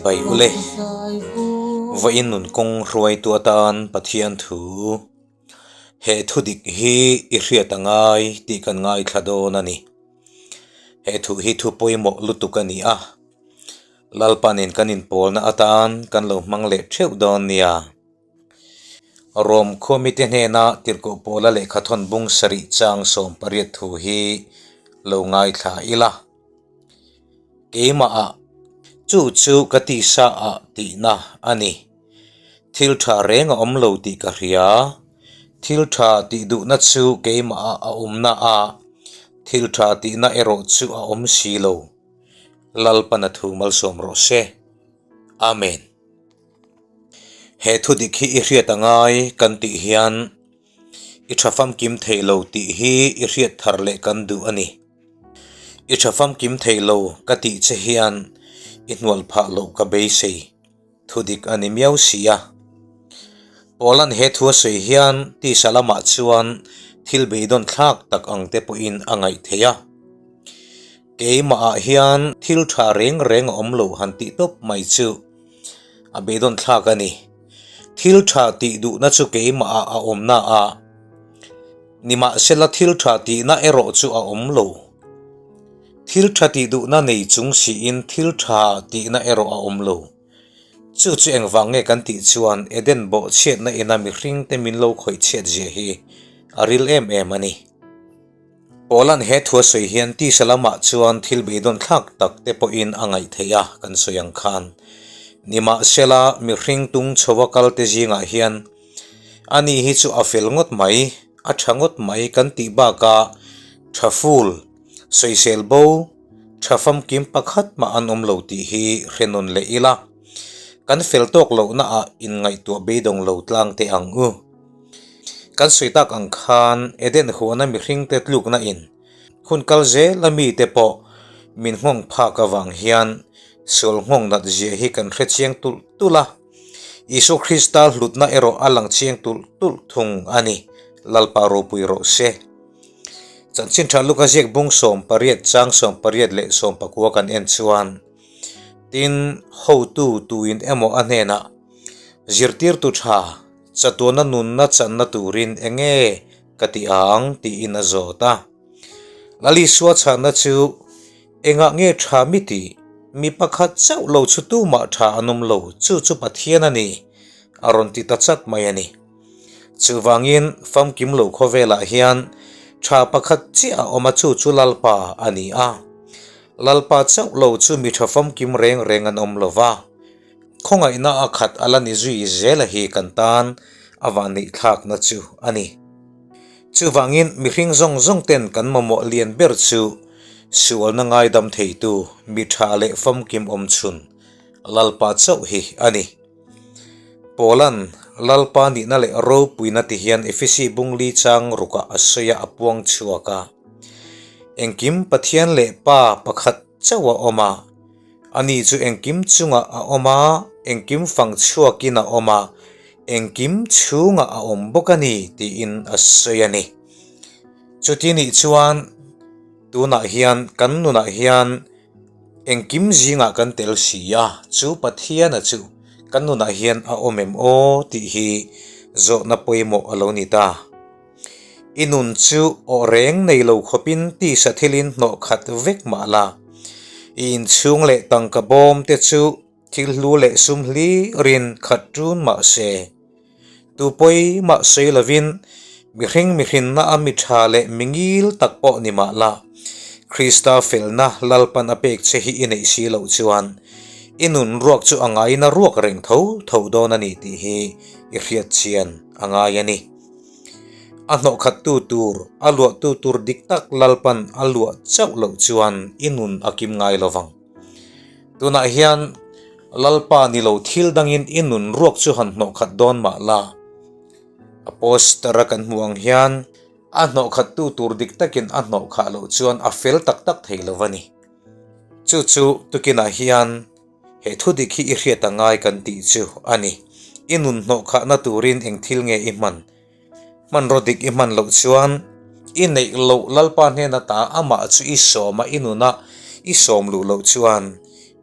Chibai ule. Vawiin nun kawng hruaitu atan Pathian thu he thu dik hi i hriat a ngai tih kan ngaithla dawn a ni. He thu hi thu pawimawh lutuk a ni a, Lalpa nen kan inpawlna atan kan lo hmang leh theuh dawn nia. Rom khuamite hnena tirhkoh pawla lehkhathawn bung sarih chang 18 thu hi lo ngaithla ila. Keimahah chu chu ka tisa ah tihna a ni. Thil tha reng a awm lo tih ka hria. Thil tha tih duhna chu keimahah a awmna a, thil tha tihna erawh chu a awm si lo. Lalpana thu malsawm rawh se. Amen. He thu dik hi i hriat a ngai kan tih hian i tha famkim thei lo tih hi i hriat thar leh kan duh a ni. I tha famkim thei lo ka tih che hian i hnual phah loh ka beisei. Thu dik a ni miau si a. Paula'n he thu a sawi hian tisa lamah chuan thil beidawn thlak tak ang te pawhin a ngaih theih a. Keimahah hian thil tha reng reng a awm lo han tih tawp mai chu a beidawn thlak a ni. Thil tha tih duhna chu keimahah a awmna a, nimahsela thil tha tihna erawh chu a awm lo. Thil tha tih duhna nei chung siin thil tha tihna erawh a awm lo. Chu chu engvang nge kan tih chuan Eden bawhchhiatna ina mihringte min lo khawih chhiat zia hi a ril em em a ni. Paula'n he thu a sawi hian tisa lamah chuan thil beidawn thlak tak te pawhin a ngaih theih a kan sawi ang khan. Nimahsela, mihring tung chho a kal te zingah hian ani hi chu a fel ngawt mai, a tha ngawt mai kan tih bakah tha ful, sawisel bo, tha famkim pakhat mah an awm lo tih hi hre nawn leh ila. Kan fel tawk lohna ah inngaihtuah beidawng lo tlang teh ang u. Kan sawi tak ang khan Eden huana mihringte tlukna in hun kal zel a mite pawh min nghawng phak avang hian sual nghawng nat zia hi kan hre chiang tulh tulh a. Isua Krista hlutna erawh a lang chiang tulh tulh thung a ni. Lalpa ropui rawh se. Chanchin tha Luka ziak bung 18 chang 18 leh 19 kan en chuan tin hotu tuin emaw a hnenah zirtirtu tha Chatuana nunna channa turin eng nge ka ti ang tiin a zawt a. Lalisua chhanna chu engah nge tha mi tih? Mi pakhat chauh lo chu tumah tha an awm lo, chu chu Pathian a ni, a rawn ti ta chat mai a ni. Chuvangin famkim lo khawvelah hian tha pakhat chiah a awm a, chu chu Lalpa a ni a. Lalpa chauh lo chu mi tha famkim reng reng an awm lo va. Khawngaihna a khat a la ni zui zela hi kan tan a vanneih thlakna chu a ni. Chuvangin mihring zawng zawng ten kan mamawh lian ber chu sualna ngaidam theitu mi tha leh famkim awm chhun Lalpa chauh hi a ni. Paula'n Lalpa nihna leh ropuina ti hian Efesi bungli chang rukah a sawi a, a puang chhuak a. Engkim Pathian leh Pa pakhat chauh a awm a. Ani chu engkim chungah a awm a, engkim fang chhuakin a awm a, engkim chhungah a awm bawk a ni tiin a sawi a ni. Chuti nih chuan tunah hian kan nunah hian engkim zingah kan tel si a, chu Pathiana chu kan nunah hian a awm em aw tih hi zawhna pawimawh a lo ni ta. I nun chu aw reng nei lo khawpin tisa thilin hnawh khat vek mah la. I inchhung leh tangka bawm te chu thil hlu leh sum hlirin khat ṭun mah se. Tu pawi mah sawi lovin mihring mihrinna a mi ṭha leh mi ngil tak pawh ni mah la, Krista felna Lalpan a pek che hi i neih si loh chuan i nun ruak chu a ngaina ruak reng tho tho dawn a ni tih hi i hriat chian a ngai a ni. A hnawhkhattu tur, a luahtu tur dik tak Lalpan a luah chauh loh chuan i nun a kim ngai lo vang. Tunah hian Lalpa ni lo thil dangin i nun ruak chu han hnawhkhat dawn mah la. A poster a kan hmuh ang hian a hnawhkhattu tur dik takin a hnawhkhah loh chuan a fel tak tak thei lo a ni. Chu chu tukinah hian He thu dik hi i hriat a ngai kan tih chu a ni. I nun hnawhkhahna turin eng thil nge i hman? Hmanraw dik i hman loh chuan i neih loh Lalpa hnena ta amah chu i sawm a, i nuna i sawm luh loh chuan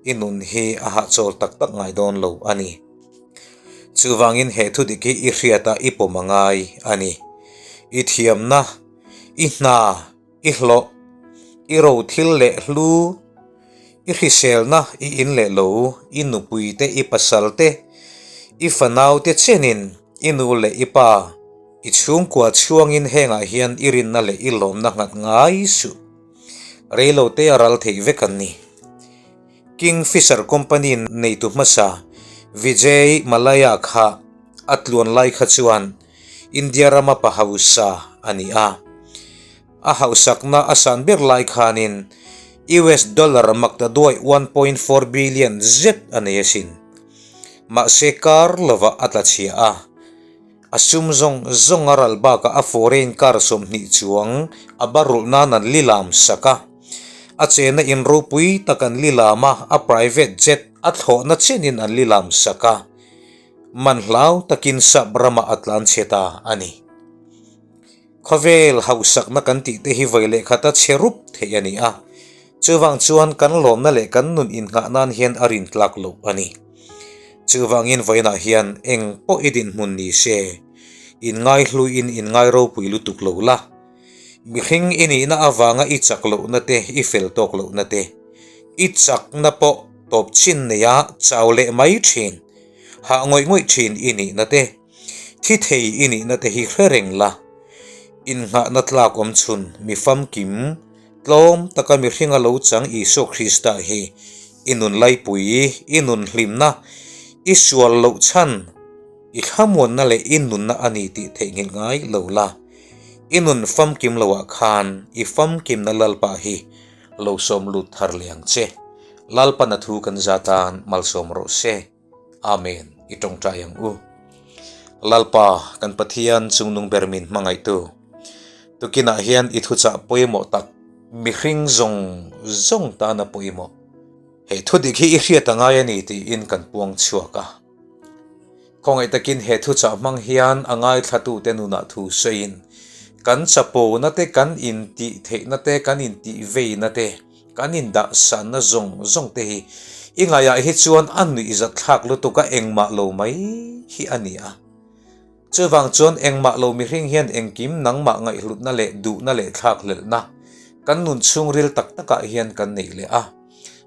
i nun hi a hahchawl tak tak ngai dawn lo a ni. Chuvangin he thudik hi i hriat a i pawm a ngai a ni. I thiamna, i hna, i hlawh, i ro thil leh hlu, i hriselna i in leh lo, i nupui te, i pasal te, i fanau te chenin i nu leh i pa, i chhungkua chhuangin hengah hian i rinna leh i lawmna nghat ngai suh. Reilo te a ral theih vek an ni. Kingfisher Company neitu hmasa Vijay Mallya kha a tluan lai kha chuan India rama pa hausa a ni a. A hausakna a san ber lai khanin US dollar maktaduai 1.4 billion zet a nei asin. Mahse kar lovah a tla chhia a. A sum zawng zawng a ral bakah a foreign car 20 chuang a barulh nan an lilam sak a. A chena in ropui tak an lilam a, a private jet a thlawhna chenin an lilam sak a. Man hlau takin sap ramah a tlan chhe ta a ni. Khawvel hausakna kan tih te hi vawi leh khata chhe rup theih a ni a, chuvang chuan kan lawmna leh kan nun innghah nan hian a rin tlak loh a ni. Chuvangin vawiinah hian eng pawh i dinhmun ni se, inngaihluiin inngai ropui lutuk lo la, mihring i nihna avanga i chak lohna te, i fel tawk lohna te, i chakna pawh tawp chin neia chau leh mai thin, hah ngawih ngawih thin i nihna te, Thi thei i nihna te hi hre reng la, innghahna tlak awm chhun mi famkim, tlawm taka mihringa lo chang Isua Krista hi i nun laipui, i nun hlimna, i sual loh chhan, i thlamuanna leh i nunna a ni tih theihnghilh ngai lo la. I nun famkim loah khan i famkimna Lalpa hi lo sawm lut thar leh ang che. Lalpana thu kan za tan malsawm rawh se. Amen i tawngtai ang u. Lalpa kan Pathian chungnung ber min hmangaihtu. Tukinah hian i thuchah pawimawh tak mihring zawng zawng tana pawimawh. He thudik hi i hriat a ngai a ni tiin kan puang chhuak a. Khawngaih takin he thuchah hmang hian a ngaithlatute nunah thu sawiin kan chapona te kan intih theihna te kan intih veina te Kan indahsanna zawng zawng te hi i ngaiah hi chuan a nuihzat thlak lutuk a engmah lo mai hi a ni a. Chuvang chuan engmah lo mihring hian engkim nangmah ngaihhlutna leh duhna leh thlakhlelhna kan nun chhungril tak takah hian kan neih leh a.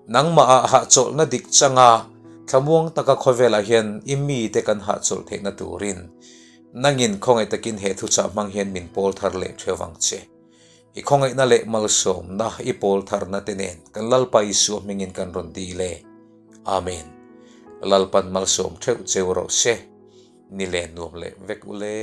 Nangmahah hahchawlhna dik changa thlamuang taka khawvelah hian i mite kan hahchawlh theihna turin nangin khawngaih takin he thuchah hmang hian min pawl thar leh theuh vang che. I khawngaihna leh malsawmna i pawl tharna te nen kan Lalpa Isua hmingin kan rawn dil e. Amen. Lalpan malsawm theuh cheu rawh se. Ni len nuam leh vek ule.